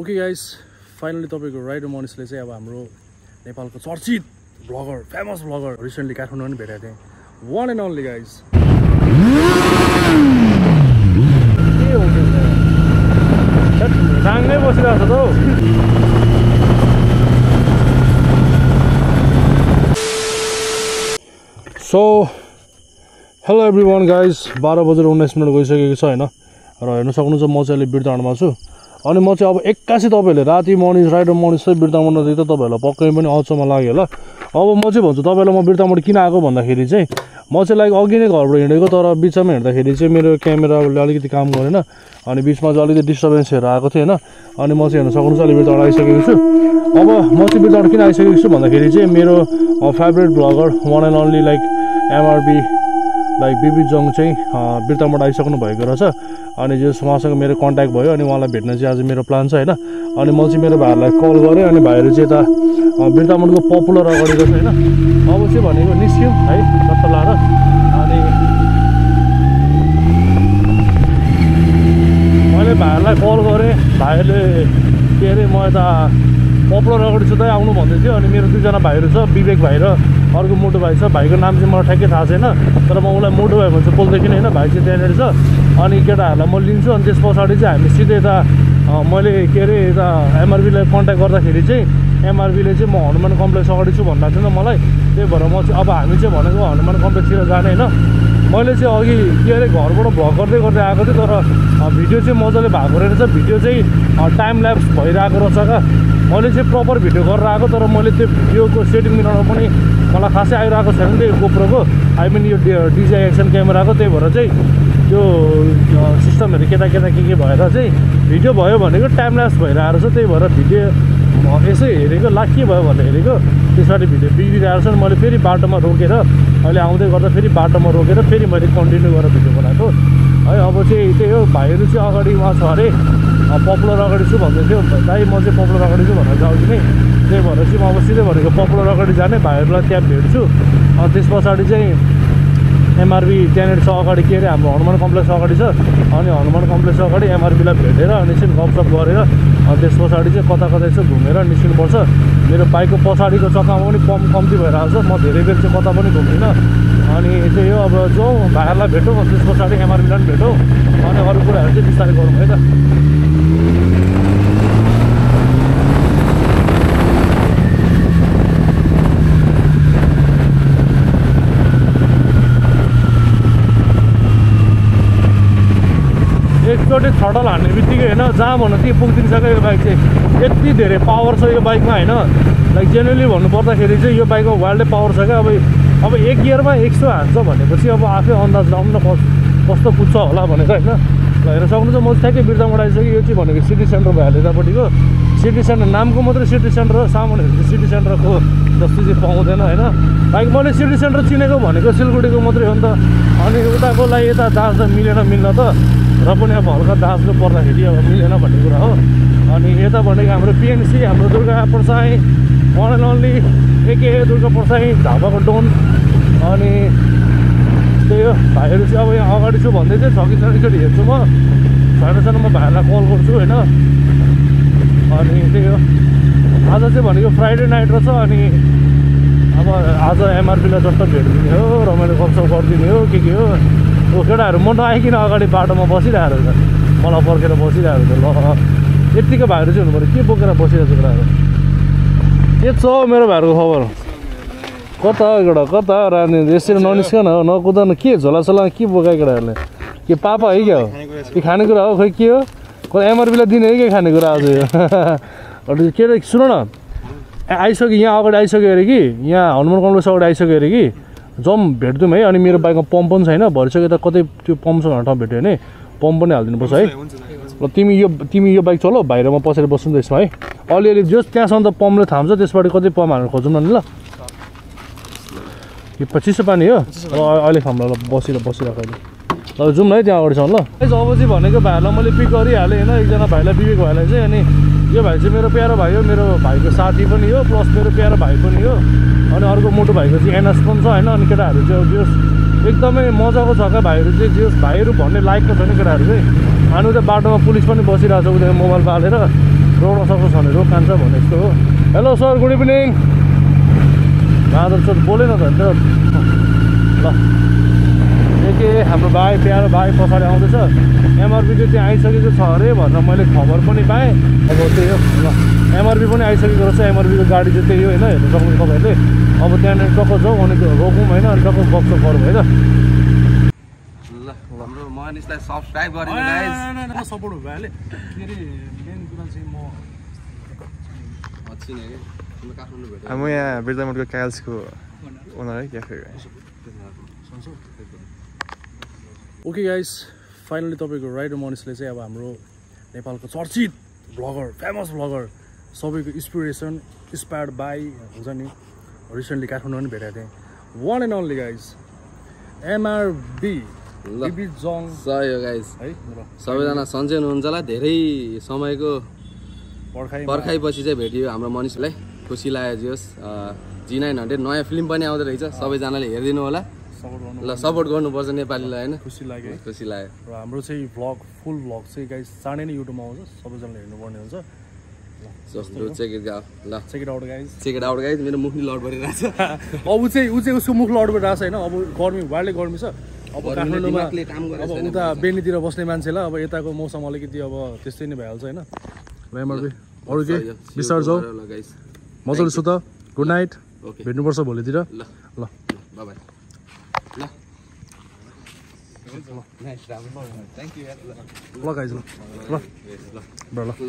Okay guys finally तपाईको rider मनिसले चाहिँ अब हाम्रो नेपालको चर्चित ब्लगर फेमस ब्लगर रिसेन्टली काठमाडौँमा पनि भेटेको थिएँ वान एन्ड ओन्ली गाइस के हो डाङ्गै बसिरहेको छ त सो हेलो एभ्रिवान गाइस 12 बजेर 19 मिनट गइसकेको छ हैन र हेर्न सक्नुहुन्छ म चाहिँ अहिले बिर्तामोडमा छु अनि म चाहिँ अब एक्कासी तपाईहरुले राति मर्निङ राइडर मनिस चाहिँ बिर्तामोडमा देख्दा तपाईहरुलाई पक्कै पनि अचम्म लाग्यो होला अब म चाहिँ भन्छु तपाईहरुलाई म बिर्तामोड किन आएको भन्दाखेरि चाहिँ म चाहिँ लाइक अघि नै घरबाट हिँडेको तर बिचमा हिँड्दाखेरि चाहिँ मेरो क्यामेराले अलिकति काम गरेन अनि बिचमा चाहिँ अलिकति डिस्टर्बेन्सहरु आएको थियो हैन अनि म चाहिँ हेर्न सक्नुहुन्छ अहिले बिर्तामोड आइसकेको छु अब म चाहिँ बिर्तामोड किन आइसकेको छु भन्दाखेरि चाहिँ मेरो favourite blogger one and only like MRB like BB Jung चाहिँ बिर्तामोड आइसक्नु भएको रहेछ अनि जो उहाँसँग मेरो कन्ट्याक्ट भयो अनि उहाँलाई भेट्न चाहिँ आज मेरो प्लान छ हैन अनि म चाहिँ मेरो भाइहरुलाई कल गरेँ अनि भाइहरु चाहिँ यता बिर्तामोडको पपुलर अगाडिको छ हैन अब चाहिँ भनेको निस्क्यौँ है सट्ट लाएर अनि मैले भाइहरुलाई कल गरेँ भाइहरुले के अरे म यता पपुलर अगाडि छु त आउनु भन्दै थियो अनि मेरो दुईजना भाइहरु छ विवेक भाइ र अर्को मोटो भाइ छ भाइको नाम चाहिँ मलाई ठ्याक्कै थाहा छैन तर म उलाई मोटो भाइ भन्छु बोल्दै किन हैन भाइ चाहिँ त्यहाँनेर छ अनि केटाहरुलाई म लिन्छु अनि त्यस पछाडी चाहिँ हामी सिधै यता मैले के अरे यता एमआरबीलाई कन्ट्याक्ट गर्दाखेरि चाहिँ एमआरबीले चाहिँ म हनुमान कम्प्लेक्स अगाडि छु भन्दा थियो मलाई त्यही भएर म चाहिँ अब हामी चाहिँ भनेको हनुमान कम्प्लेक्सतिर जाने हैन मैले चाहिँ अघि के अरे घरबाट भ्लग गर्दै गर्दै आएको थिएँ तर भिडियो चाहिँ मजाले भएको रहेछ भिडियो चाहिँ टाइम ल्याप्स भइरहेको रहेछ क्या मैले चाहिँ प्रपर भिडियो गरेर आएको तर मैले त्यो भिडियोको सेटिङ मिलाउन पनि मलाई खासै आइरहेको छैन त्यो गोप्रोको आई मिन यो डिजाई एक्सन क्यामेराको त्यही भएर चाहिँ त्यो सिस्टमहरु केटा के भएर चाहिँ भिडियो भयो भनेको टाइम ल्याप्स भइरहेको छ त्यही भएर भिडियो यसै हेरेको ला के भयो भनेर हेरेको त्यसरी भिडियो बिग्रिरहेको छ मैले फेरि बाटोमा रोकेर अहिले आउँदै गर्दा फेरि बाटोमा रोकेर फेरि मैले कन्टिन्यू गरेर भिडियो बनाएको है अब चाहिँ त्यही हो भाइहरु चाहिँ अगाडि उहाँ छ अरे पपुलर अगाडि छु भन्दै थियो दाइ म चाहिँ पपुलर अगाडि छु भनेर जाउँछु नि त्यही भएर चाहिँ म अब सिधै भनेको पपुलर अगाडि जाने भाइहरुलाई त्यहाँ भेट्छु अनि त्यस पछाडि चाहिँ एमआरबी त्यहाँनिर छ अगाडि के अरे हाम्रो हनुमान कम्प्लेक्स अगाडि छ अनि हनुमान कम्प्लेक्स अगाडि एमआरबीलाई भेटेर अनि चाहिँ गफसप गरेर अनि त्यस पछाडि चाहिँ कता यसो घुमेर निस्किनुपर्छ मेरो बाइकको पछाडिको चक्कामा पनि पम्प कम्ती भइरहेको छ म धेरै बेर चाहिँ कता पनि घुम्दिनँ अनि चाहिँ यो अब जाउँ भाइहरुलाई भेटौँ त्यस पछाडि एमआरबीलाई पनि भेटौँ अनि अरू कुराहरू चाहिँ बिस्तारै गरौँ है त एकचोटि थ्रटल हान्ने बित्तिकै होइन जहाँ भन्नु त्यही पुगिदिन्छ यो बाइक चाहिँ यति धेरै पावर छ यो बाइकमा होइन लाइक जेन्युनली भन्नुपर्दाखेरि चाहिँ यो बाइकमा वाइल्डै पावर छ क्या अब एक गियरमा 100 हान्छ भनेपछि अब आफै अन्दाज लगाउनु न कस्तो कुद्छ होला भनेर होइन ल हेर्न सक्नुहुन्छ म ठ्याक्कै बिर्तामोड आइसक्यो यो चाहिँ भनेको सिटी सेन्टर भइहाल्यो यतापट्टिको सिटी सेन्टर नामको मात्रै सिटी सेन्टर हो सामानहरू चाहिँ सिटी सेन्टरको जस्तो चाहिँ पाउँदैन होइन लाइक मैले सिटी सेन्टर चिनेको भनेको सिलगढीको मात्रै हो नि त अनि उताकोलाई यता दाँच्दा मिल्न त र पनि अब हल्का दाँच्नु पर्दाखेरि अब मिलेन भन्ने कुरा हो अनि यता भनेको हाम्रो पिएनसी हाम्रो Durga Prasai one and only एके दुर्गा प्रसाई झापाको डोन अनि त्यही हो भाइहरु चाहिँ अब यहाँ अगाडि छु भन्दै चाहिँ छ कि छैन एकचोटि हेर्छु म छैन म भाइहरुलाई कल गर्छु होइन अनि त्यही हो आज चाहिँ भनेको फ्राइडे नाइट रहेछ अनि अब आज एमआरपीलाई जस्तो भेटिदिने हो रमाइलो गफसफ गरिदिने हो के हो केटाहरू म नआइकन अगाडि बाटोमा बसिरहेको छ मलाई पर्खेर बसिरहेको छ ल यतिकै भाइहरु चाहिँ हुनु पऱ्यो के बोकेर बसिरहेको छ केटाहरू के छ मेरो भाइहरुको खबर कता केटा कता रानी यसरी ननिस्कन हो नकुद न के झोलासोला के बोकायो केटाहरूले के पापा है क्या हो के खानेकुरा हो खै के हो एमआरपीलाई दिने है के खानेकुरा आज यो के अरे सुन न आइसक्यो यहाँ अगाडि आइसक्यो अरे कि यहाँ हनुमान कम्प्लेक्स अगाडि आइसक्यो अरे कि जम भेट्दिउँ है अनि मेरो बाइकमा पम्प पनि छैन भरिसक्यो त कतै त्यो पम्प छ भने ठाउँ भेट्यो भने पम्प पनि हालिदिनुपर्छ है ल तिमी यो बाइक चलाऊ भाइरमा पसेर बस्नु त यसमा है अलिअलि जो त्यहाँसम्म त पम्पले थाम्छ त्यसबाट कतै पम्प हाल्नु खोजौँ न ल यो चिसो पानी हो अहिले थाम्ला ल बसिरहेको अहिले ल जाउँ न है त्यहाँ अगाडिसम्म ल अब चाहिँ भनेको भाइहरूलाई मैले पिक गरिहालेँ होइन एकजना भाइलाई विवेक भाइलाई चाहिँ अनि यो भाइ चाहिँ मेरो प्यारो भाइ हो मेरो भाइको साथी पनि हो प्लस मेरो प्यारो भाइ पनि हो अनि अर्को मोटो भाइको चाहिँ एनएस पनि छ होइन अनि केटाहरू चाहिँ एकदमै मजाको छ क्या भाइहरु चाहिँ जे भाइहरु भन्ने लायकको छ नि केटाहरू चाहिँ अनि उता बाटोमा पुलिस पनि बसिरहेको छ उता मोबाइल बालेर रोक्न सक्छ भने रोकान्छ भने जस्तो हो। Hello sir, good evening. Bahadur sir बोले न त ल। के हाम्रो भाइ प्यारो भाइ पछाडि आउँदैछ। एमआरपी चाहिँ त्यहाँ आइसकेको छ अरे भनेर मैले खबर पनि पाएँ। अब त्यही हो ल, एमआरपी पनि आइसकेको रहेछ। एमआरपीको गाडी चाहिँ त्यही हो होइन, हेर्नु सक्नुहुन्छ तपाईँहरूले। अब त्यहाँनिर टक्क जाउँ अनि रोकौँ होइन, अनि टक्क गफ गरौँ है त। हाम्रो मनिषलाई सब्सक्राइब गरिदिनु गाइस। सपोर्ट हो भाइले। के अरे मेन कुरा चाहिँ म अच्छी नै के काठमाडौँ भेटे। म यहाँ बिर्तामोडको काइल्सको ओनर है क्याफे। ओके गाइस, फाइनली तपाईँको राइडर मनिषले चाहिँ अब हाम्रो नेपालको चर्चित भ्लगर, फेमस भ्लगर, सबैको इन्सपायर्ड बाई हुन्छ नि। रिसेन्टली काठमाडौँ पनि भेटेको थिएँ। One and only guys, MRB BB Jung. सही हो गाइस है। सबैजना सन्चै हुनुहुन्छ होला। धेरै समयको पर्खाइपछि चाहिँ भेटियो हाम्रो मनिषलाई। खुसी लाग्यो जियोस्। G900 नयाँ फिल्म पनि आउँदै रहेछ, सबैजनाले हेरिदिनु होला। ल सपोर्ट गर्नुपर्छ नेपालीलाई होइन। खुसी लाग्यो, खुसी लाग्यो। र हाम्रो चाहिँ भ्लग, फुल भ्लग चाहिँ गाइस चाँडै नै युट्युबमा आउँछ, सबैजनाले हेर्नुपर्ने हुन्छ। Check it out. ल check it out guys. Check it out guys. मेरो मुख नि लड भरिरहेको छ। अब ऊ चाहिँ उसको मुख लड भइरहेको छ होइन। अब गर्मी, वाइल्डै गर्मी छ। अब काठमाडौँमा अब उता बेनीतिर बस्ने मान्छेलाई अब यताको मौसम अलिकति अब त्यस्तै नै भइहाल्छ होइन। ल एमआरपी अरू के बिस्तार जाऊ, मजाले सुत। गुड नाइट, भेट्नुपर्छ भोलितिर। ल ल बाइ। ल नाइस राम्रो थ्यांक यू यार। ल गाइज, ल ल ब्रो, ल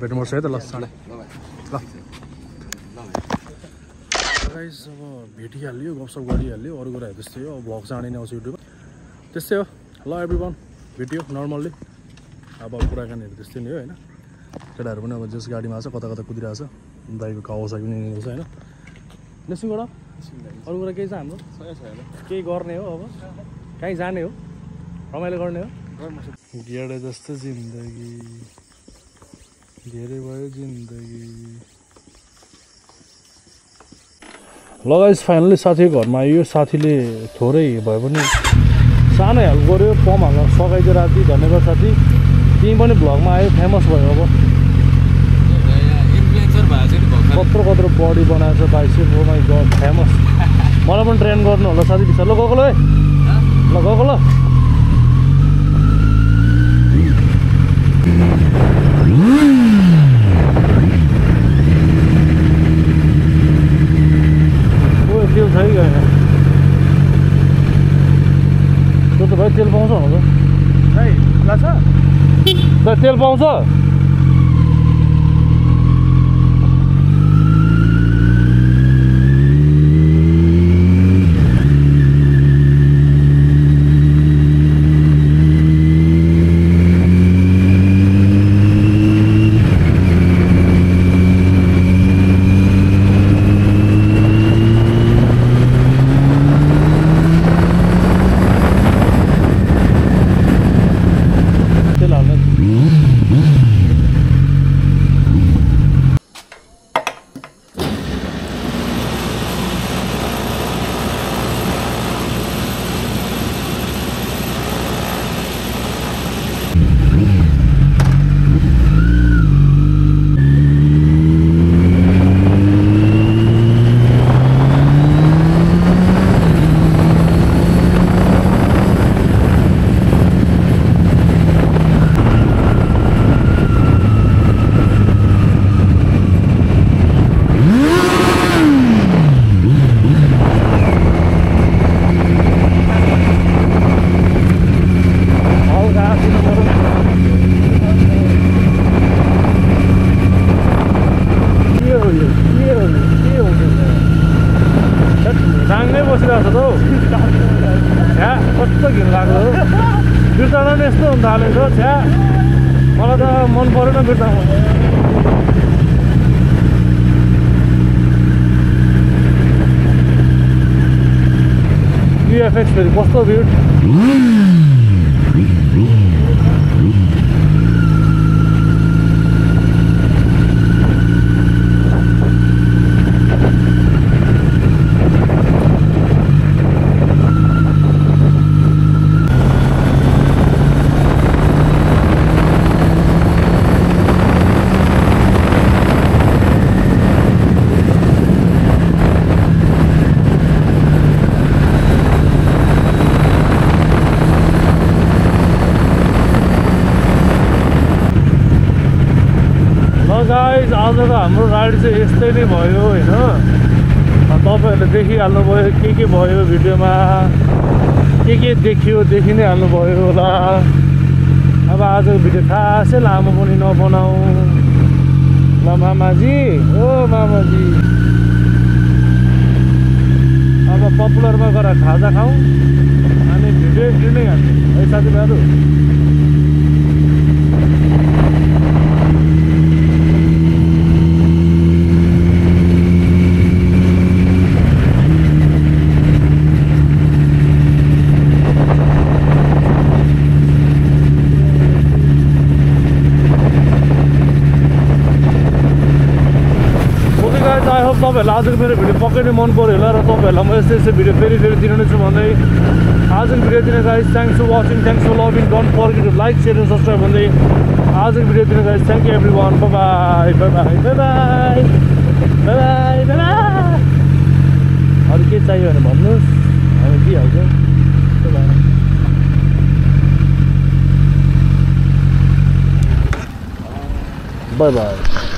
भेट्नुपर्छ है त। ल ल गाइज, अब भेटिहाल्यो, गफसप गरिहाल्यो, अरू कुराहरू त्यस्तै हो। अब भ्लग चाँडै नै आउँछ युट्युबमा, त्यस्तै हो। ल एभ्रिवान, भेटियो नर्मल्ली। अब कुराकानीहरू त्यस्तै नै हो होइन। केटाहरू पनि अब जस गाडीमा आएको छ, कता कता कुदिरहेको छ। दाइको काउसा पनि छ होइन। निस्किङ गएर अरू कुरा केही छ हाम्रो? केही गर्ने हो, अब कहीँ जाने हो, रमाइलो गर्ने हो। गेडे जस्तो जिन्दगी धेरै भयो जिन्दगी। ल गाइस, फाइनली साथीको घरमा आइयो। साथीले थोरै भए पनि सानै हेल्प गर्यो, पम्प हाल्न सघाइदियो राति। धन्यवाद साथी, तिमी पनि भ्लगमा आयो, फेमस भयो। अब कत्रो बडी बनाएछ bicep. Oh my god, famous. मलाई पनि ट्रेन गर्नु होला साथी बिस्तार। ल गएको ल है, ल गएको ल। तेल छ कि गएन? त्यो त भाइ तेल पाउँछ होला त भाइ। लाग्छ भाइ तेल पाउँछ? कस्तो घिनलाग्दो बिर्तामा पनि यस्तो हुन थालेछ छ्या मलाई त मन परेन बिर्तामा VFX फेरि कस्तो भिड आजको हाम्रो राइड चाहिँ यस्तै नै भयो होइन। तपाईँहरूले देखिहाल्नुभयो के भयो भिडियोमा, के देखियो देखि नै हाल्नुभयो होला। अब आजको भिडियो खासै लामो पनि नबनाऊ ल मामाजी। ओ मामाजी अब पपुलरमा गएर खाजा खाउँ अनि भिडियो एन्ट्री नै हाल्छौँ है साथीभाइहरू। तपाईँहरूलाई आजको मेरो भिडियो पक्कै नै मन पऱ्यो होला र तपाईँहरूलाई म यस्तो भिडियो फेरि दिनु नै छु भन्दै आजको भिडियो दिने guys thanks for watching, thanks for loving, don't forget to like share and subscribe भन्दै आजको भिडियो दिने guys thank you everyone. Bye bye bye bye bye bye bye. अरू के चाहियो भने भन्नुहोस्, हामी दिइहाल्छौँ। Bye by.